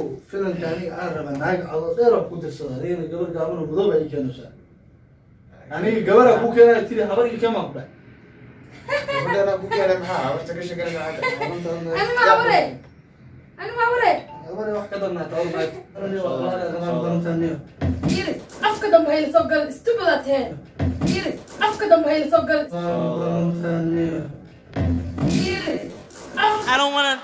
Abuu, filanka aniga aan raba naag cado dheer ku dirsada, adigana gabar gaaban oo madoob ay keenaysaa. Aniga gabara ku keenaya tiri, habar ii kama ku dhahay. Gabadhana ku keenay, maxaa horta ka sheeganaysa hadda? Ani ma habare, ani ma habare. Habar wax ka darnaa taw naag. Yiri afka dambe hayla soo gal, stupid aad tahay. Yiri afka dambe hayla soo gal. Yiri I don't wanna.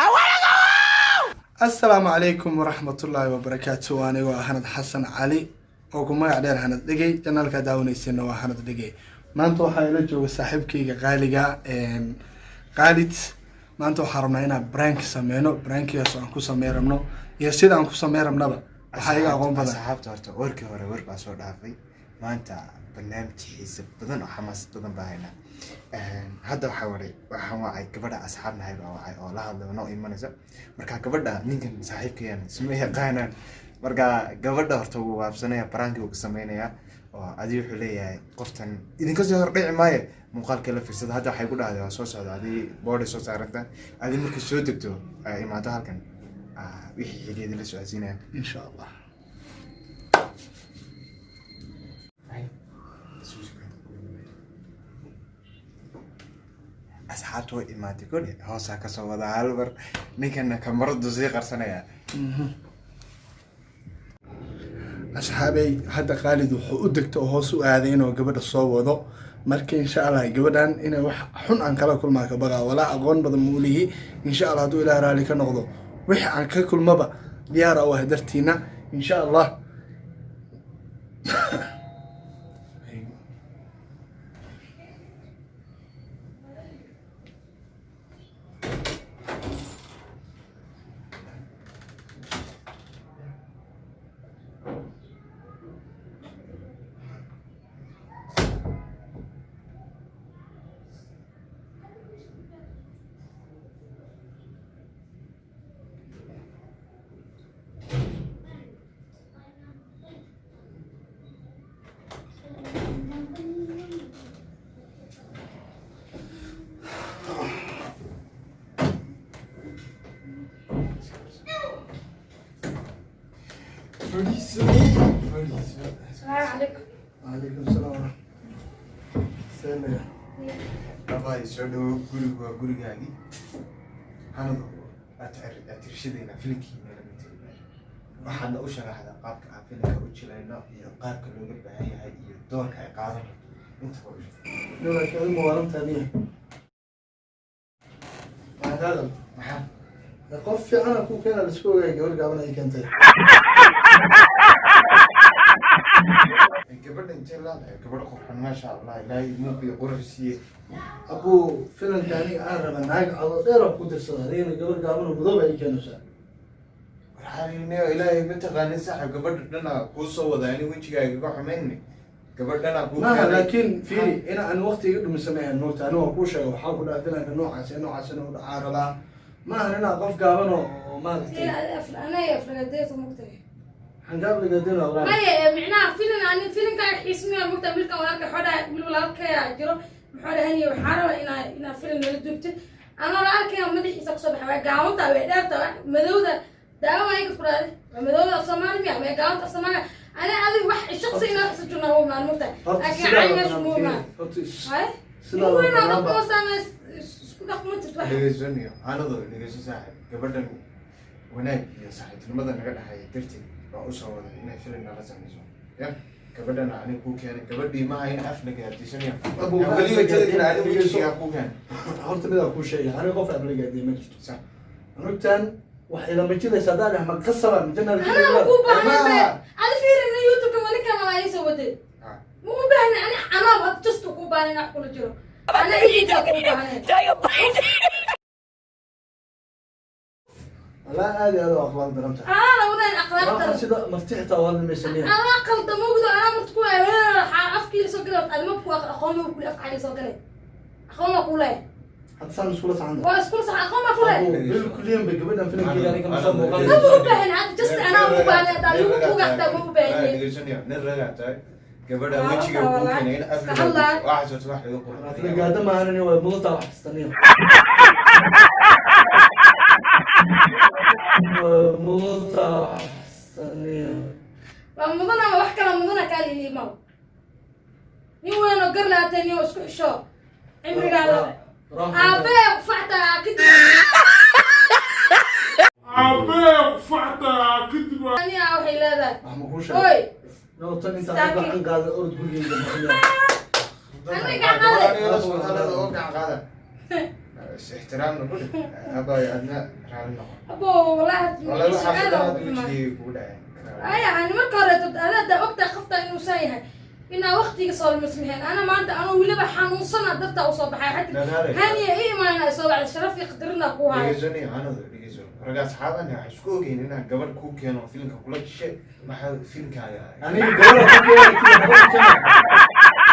I wanna go home! Asalaamu calaykum waraxmatullaahi wabarakaatu. Anigoo ah Hanad Xasan Cali oo ku magac dheer Hanad Dhegey, channelka daawanayseena waa Hanad Dhegey. Maanta waxaa ila jooga saaxiibkayga qaaliga, Qaalid. Maanta waxaan rabnaa inaan prank sameyno. Prankigaas aan ku samey rabno iyo sida aan ku samey rabnaba waxaa iga aqoon badan. Asxaabta, horta warkii hore war baa soo dhaafay. Maanta barnaamij xiise badan oo xamaasad badan baa haynaa. Hadda waxaa waray, waxaan wacay gabadha asxaab nahay baa wacay oo la hadlay oo noo imanaysa. Marka gabadha ninkan saaxiibkayana isma yaqaanaan. Marka gabadha horta wuu waabsanaya, pranki wuu ka sameynayaa oo adi wuxuu leeyahay qoftan idinka soo hordhici maayo, muuqaalka la fiirsada. Hadda waxay ku dhahday waa soo socda, adii boodhay soo saaranta, adi markay soo degto ay imaado halkan, wixii xigeedi la socodsiinaya. Insha Allah. Asxaabta, way imaatay kole, hoosaa kasoo wada hal mar, ninkana kamaradu sii qarsanaya. Asxaabey, hadda Khaalid wuxuu u degto oo hoos u aaday inuu gabadha soo wado. Marka insha Allah gabadhan inay wax xun aan kala kulmaa ka baqaa, walaa aqoon badan muulihi. Insha Allah hadduu Ilaah raali ka noqdo, wixii aan ka kulmaba diyaara u ah dartiina, insha Allah. Fadhiiso, fadhiiso. Asalaamu calaykum. Calaykum salaam waraxmatulah. Abay, soo dhawo, gurigu waa gurigaagii. Hanado aad tirshadayna filinkiina laga tegay, waxaadna u sharaxdaa qaabka aan filinka u jilayno iyo qaabka looga baahan yahay iyo doorka ay qaadan karto intaba u sheeg. Laakiin adigu mawaalantaadiya maxaa kaa qaldan? Maxaa? Qof fiicana ku keena laisku ogaay, gabar gaaban ay keentay. Gabadha intee leedahay? Gabadh qurxan, maasha Allah, Ilaahay muuq iyo qurux siiye. Abuu, filanka aniga aan raba naag cado dheer ku dirsada, adigana gabar gaaban oo madoob ay keenaysaa. Waxaa Ilaahay ma taqaanin saaxib, gabadha dhana kuu soo wada, ani wejigaaga ka xumayni, gabadhana kuu maaha keenay. Laakiin fiiri, in aan waqti iga dhumin samayn moogta. Aniga waan kuu sheegay, waxaa ku dhaha filanka noocaas iyo noocaas inuu dhacaa rabaa. Maahan inaa qof gaaban oo maaragtay. Anay aflagadeeso mugtahay. Xangaab ligadina walaa. Maya, micnaha filin ani filinkaaga xiismiya mugta. Wiilkan walaalka xodha, wiil walaalkaya jiro, muxuu dhahaniya, waxaa raba inaa filin nala joogtid. Ana walaalkaya madaxiisa kusoo baxay waa gaawanta, way dheerta, madowda daawa ay ku dhahday, waa madowda af Soomaali miya, way gaawanta af Soomaali. Ani adiga wax shaqsi inaa isa jirnaa u imaan mugta, Horta laakiin sidaa cay meesha mu imaan. Horta hay sidaa weynaa banaanba. dadka hoosaana isku dhaqma jirto wax. Dhegeysanayo hanado, dhegeyso saaxib, gabadhan wanaag iyo saaxiibtinimada naga dhexeeya darteed baa usoo waday inay filin nala sameyso. Ya gabadhana aniga kuu keenay, gabadhii maaha in af lagaadisanayo. Abuu, weliba jeedkana aniga dhegeyso. wejigaa kuu keenay. Horta midaa kuu sheegay, aniga qof aflagaadiya ma jirto. Sax. Anugtan waxay lama jiraysa haddaan dhah ma qasaba Anaa janal. ku baahnay Ma. adi fiirin YouTube-ka malinkan waa ii soo waday. Ma u baahni ani, anaaba just ku baahnay wax kula jiro, ana iiga ku baahnay. Walaa aad iyo aad u aqbaal daran tahay. Anaa lawadeen akhlaaq Waxaa daran. Sida marti xitaa waa hadli. Anaa qalda mugdo, anaa marta ku afkii soo galay, adima ku aqoon ma ku afka soo galay, aqoon ma ku leeyahay. Hadda saan iskula saxanta. Waa isku sax, aqoon ma ku leeyahay. Bil kulliyan bay gabadhan filimkeeda aniga ma soo muuqan. Ma u baahan hadda, just anaa u baahnay, hadaa lagu tuuga xataa ma u baahnay. Dhegeysanayo, nin ragaa tahay, gabadha Waa wejiga la kuu wadaa. keenay in af Iska hadlaa. lagaadiso waxaas horta wax laga qurxiyo. Aflagaada maahan, way mudantaa wax kastaniyo. Mudanta waxsaniyo. Waa mudan ama wax kala mudana kaa liliimaw. Nin weyn oo gar laatay, nin oo isku xisho cimrigaada aabee kufactaa kadib. Aabee kufactaa kadib. Aniga waxay leedahay. Wax ma kuu sheegay? Oy. No, tan inta adiga gacan qaada, orod gurigeyga bixiyo. Aniga gacan qaade. Aniga la socota oo gacan qaada. Is ixtiraamna guri. Abay, adna raali noqo. Abo, wallahi. Wallahi waxaa su'aal filan oo hadda xumaa. wejigayga kugu dhacay. Aya, ani marka hore adaada ogtahay qofta inuusan yahay inaa waqtiga soo masmixeen. Ana maanta anuu weliba xanuunsana dartaa usoo baxay xataa. Dadaale. Haniya i imaanaa soo baxday, sharaf iyo qadarina ku hayo. Dhegeyso, anadu dhegeyso. Ragga asxaaban waxay isku ogeyn inaan gabadh kuu keeno filimka kula jishe, maxaa filimkaaga. Aniga gabadha ku keenay kii.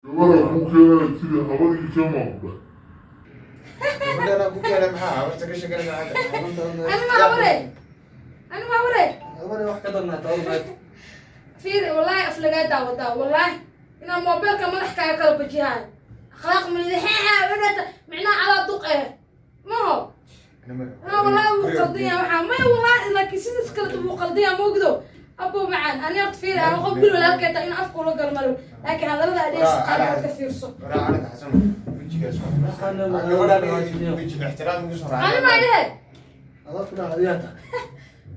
Gabadha ku keenay tiri habadii jamaacda. Gabadhana ku keenay, maxaa habarta ka sheeganaysa hadda? Ani ma hawre, ani ma hawre. Gabadha wax ka darnaa tahay. Fiiri, wallahi aflagaa daawadaa, wallahi inaan moobilka madax kaaga kala bajihayo. Akhlaaq malidexeexa dhata micnaha calaa duq eh maho. Ah, wallahi wuu qaldan yahay waxaa maya, wallahi, laakiin sidaas kale wuu qaldan yahay, moogdo abo macaan. Ani horta fiiri, aan qof bil walaalkay tahay in afka ula galo malo, laakiin hadallada adeegsi qaar ka fiirso. Waraa anaga Xasan wejigaas waa gabadhaan weji ixtiraam ugu soo Ani maa ilahe. Adaa ku dhaca adigaa tahay.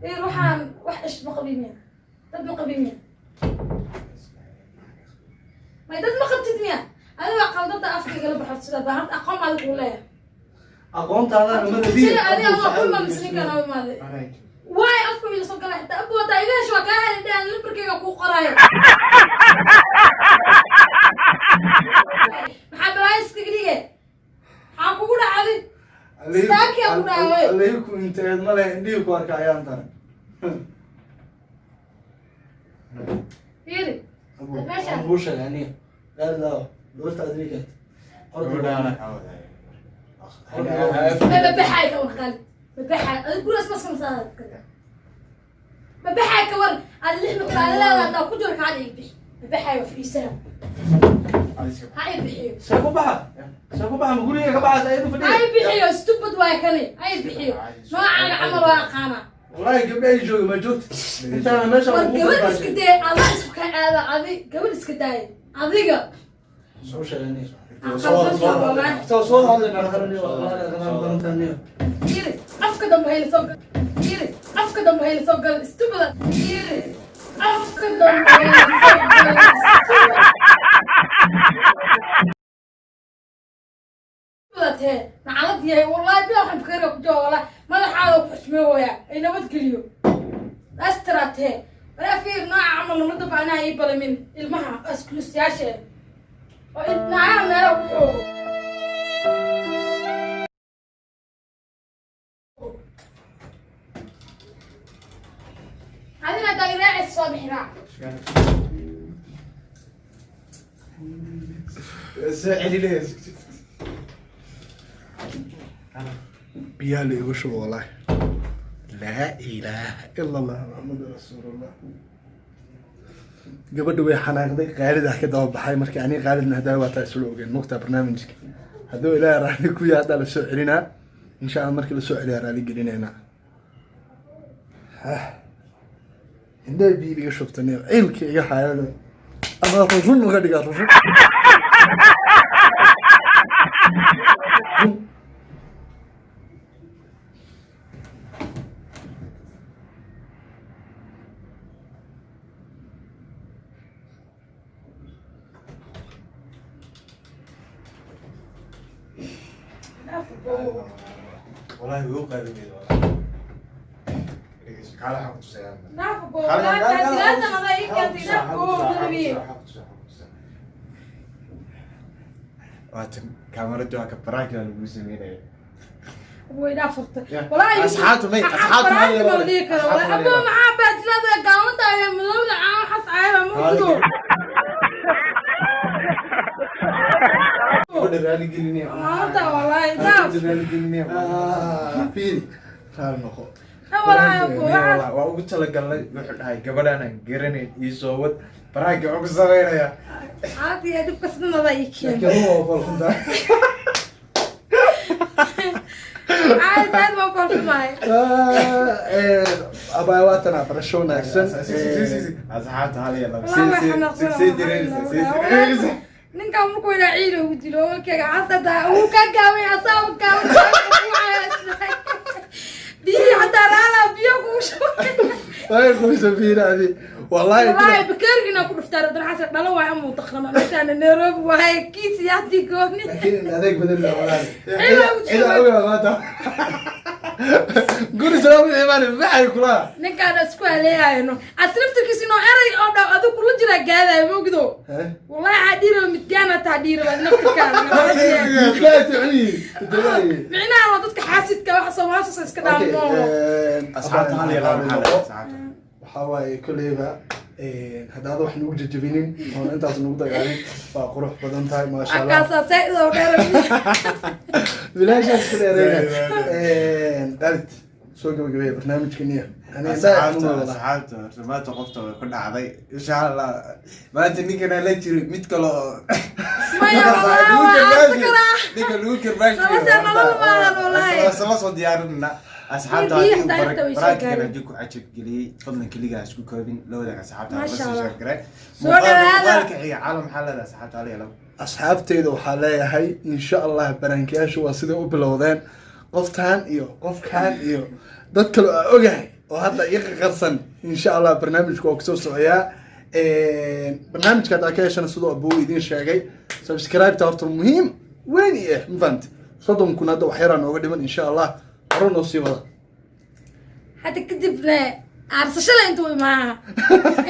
Fiir, waxaan wax ish ma qabin miya? Dad ma qabin miya? May, dad ma qabtid miya? Adiga waa qaldanta, afka igala baxo sida baa horta aqoon ma adiga kuu leeyahay. Aqoontaadana mada. Sida adiga waa kulma misninkan oo imaaday waay afku ila soo galay xitaa abu wadaa iga hesho, waa kaa helay dhahan lambarkayga kuu qoraayo. Maxaa balaayo iskaga dhige? Maxaa kugu dhacday? Staakiya ku dhaaway. Allayku inteed ma leh, indhihii ku arka ayaan daray. Fiiri. Meeshaan. Waan kuu sheegay aniga gaari daawo gabarta adii keentay. Gabadhaana kaa wadaay. Ma babaxay ka war, Khaalid? Babaxay adiga gurigaas maska masaada babaxay ka war. Aad 6 mitir aad leedahay haddaa ku jiro kaa ii bixi. Babaxay waa fadhiisana, ha ii bixiyo. See ku baxa? See ku baxa? Ma guriga ka baxaas ayadu Ha fadhiya? ii bixiyo, stupid waay kani. Ha ii bixiyo, noocaaga camal waa aqaanaa. Wallahi gabdha ay jooga ma joogta intaana meesha. War gabadh iska daaya, allah isku ka aada. Adi gabadh iska daaya adiga. Soo sheegay aniga. Aqal. Soo soo hadlayna wallahi. Fiiri, afka dambe hayla soo gal. Fiiri, afka dambe hayla soo gal, stupid. Fiiri, afka dambe hayla soo gal, stupid. Tee nacalad yahay, wallahi bila waxaan fikirka ku jooga, wallahi madaxaada ku xushmeeyoya ay nabadgeliyo astara tee. Walaa fiir, nooca camal lama daba anaa ii balamin ilmaha askulustayaasha oo naagaha meelaha ku xoogo. Adina haddaa iraacaysa soo bixi, raac. Soo celinaya. Biyaha la igu shubo, wallahi. Laa ilaaha ila Allah, Maxamadu rasuulullah. Gabadha way xanaaqday, Qaalid ah ka daba baxay. Marka aniga Qaalidna haddaa waa taa isla ogeen mugtaa barnaamijka. Hadduu Ilaahay raali ku yahay, haddaa lasoo celinaa insha Allah. Markii lasoo celiyaa raali gelinaynaa. Indhaha biyo iga shubtaniyo ciilka iga hayana ama run uga dhigaa run. Wallahi wuu qaadamay wallahi. Dhegeyso, kaala waxaan ku tusayaa. Naafbo, laanta mada ii keentay, naafbo dalabiye. Waatan kaamaradu waa ka baraanka lagu sameynaya. Way dhaafurtay. Ya. Walaahi Asxaabtu may- asxaabtu ma ma yeelan. dhihi karo. Asxaabtu ma Abo yeelan. maxaa baadilada gaawanta ee madowda caan waxaas caayaba ma ogdo. Gabadha raali gelinaya. Maanta walaahi dhaaf. Gabadha raali gelinaya. Fiiri, raali noqo. Ha walaahi abo waxaas. Waa ugu talagalnay, wuxuu dhahay gabadhaan garanayn ii soo wad, baraanka wuxuu ku sameynaya. Caadi ee dhibka sidnada ii keenay. Laakiin waa falxuntaa. Abaa, waatana barasho wanaagsan. Asxaabta, hal iyo laba. Wallahi Sii waxaan sii direerisa, sii direerisa. Ninkan markuu ilaa ciid ugu dilo walkeyga casada wuu ka gaabay, asaa u gaabay, biyihii xataa raala biyo kugu shubay. Way qoysa fiiraadi wallahi. Wallahi bakeeriga inaa ku dhuftaa rabdan xasan dhalo waay ama taqrama meeshaan Nairobi waaye kiis yaati gooni. Laakiin adeeg badan la walaal. Ciid ugu cida ogaa maanta guri salaam iimaan maxay kula. Ninkaan isku haleeyayno asraftirkiis inoo eray oo dhaw adigu kula jiraa gaadayo mogdo. Wallahi waxaa dhiiraba midgaana taa dhiiraba naftirkaada. Kaa tacni. Micnaha waa dadka xaasidka waxa Soomaaliya iska dhaamo. Asxaabta, hal iyo laba maxaa leedahay asxaabta? Waxaa waaye kolleyba haddaad wax nagu jajabinin oona intaas nagu dagaalin, waa qurux badan tahay, maasha Allah. Akaasaa saaid oo dheer. Bilaashaas ku dheereyna. Khalid, soo gabagabeeya barnaamijka niya. Asxaabta, asxaabta, horta maanta qofta way ku dhacday. Insha Allah maanta ninkana la jiro mid kale oo Maya, wallahi waa aarsan karaa. Ninka lagu karbaashi. Nolosha nolol maahan, wallahi. Sama soo diyaarinana asxaabta. Biyo Haddii uu xitaa inta way soo baraantigan gaareen. haddii ku cajab geliyey, fadlan keligaa isku koobin, la wadaag asxaabta, la Masha sii Allah. share garee. Soo dhawaada. Muuqaalka xiga caalam maxaa leedahay asxaabta, hal iyo laba? Asxaabteyda waxaa leeyahay, insha Allah baraankiyaashu waa siday u bilowdeen. Qoftaan iyo qofkaan iyo dad kale oo ogahay oo hadda iga qaqarsan, insha Allah barnaamijku waa kusoo socoyaa. Barnaamijka haddaa ka heshana, sidoo abuu idiin sheegay, subscribe-ta horta muhiim weyn i ah, ma fahamte? 30,000 hadda wax yaraa nooga dhiman. Insha Allah hore noo sii wada. Hadda kadibna aarsashada intuu imaaha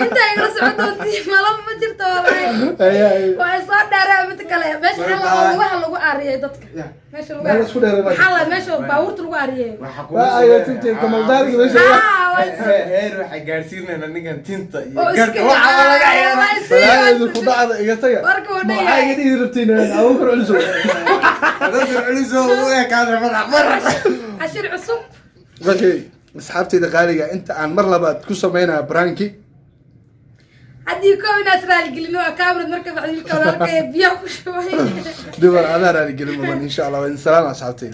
inta igala socon doontii malal ma jirto wallahi. Waa soo dheeraa mid kale meesha xalla oo lugaha lagu aariyay dadka meesha lagu Meel isku dheeray maxaa la meesha baabuurta lagu aariyay. Waxaa Waa ayo tinta kamaldaariga meesha. Ah, heer waxaa gaarsiinayna ninkan tinta iyo oo garka iska waxaa laga ciyaara. Balaa idinku dhacda, iga taga. Warka waa dhan maxaa yahay. iga dhihi rabtiin? Abuukar Culusow. Dadka culiso u ekaada madax mar. Cashir cusub. Okay, asxaabteyda qaaliga, inta aan mar labaad ku sameynaya prank-i. Haddii koob inaad raaligelin waa kaamirad marka baxda wiilka walaalka ee biyaha ku shubay. Dumar adaa raaligelin mudan. Insha Allah waa idin salaam, asxaabteyda.